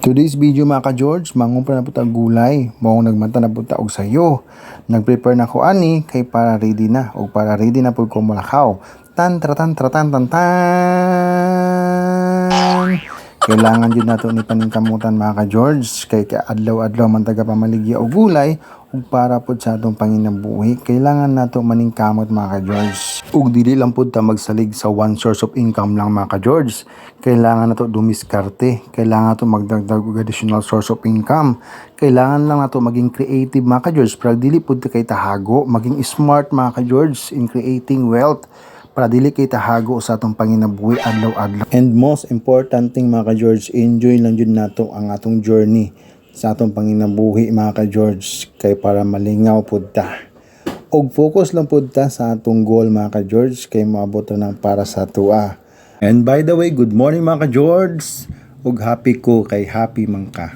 Today's video, mga ka-George, mangumpra na po ta gulay. Maong nagmata na po ta og sayo. Nag-prepare na ko ani kay para ready na og para ready na pud ko molakaw. Tan tra tan tra tan tan tan. Kailangan jud nato ni paningkamutan, mga ka-George, kay adlaw-adlaw man taga pamaligya og gulay ug para pud sa atong panginabuhi kailangan nato maningkamot, mga ka-George. Ug dili lang pud ta magsalig sa one source of income lang, mga ka-George. Kailangan nato dumiskarte, kailangan nato magdagdag og additional source of income. Kailangan lang nato maging creative, mga ka-George, para dili pud ta kay tahago, maging smart, mga ka-George, in creating wealth para dili kay tahago sa atong panginabuhi adlaw-adlaw. And most important thing, mga ka-George, enjoy lang jud nato ang atong journey sa atong panginabuhi, mga ka-George, kay para malingaw pud ta. Og focus lang pud ta sa atong goal, mga ka-George, kay moabot ra nang para sa atoa. And by the way, good morning, mga ka-George. Ug happy ko kay happy man ka.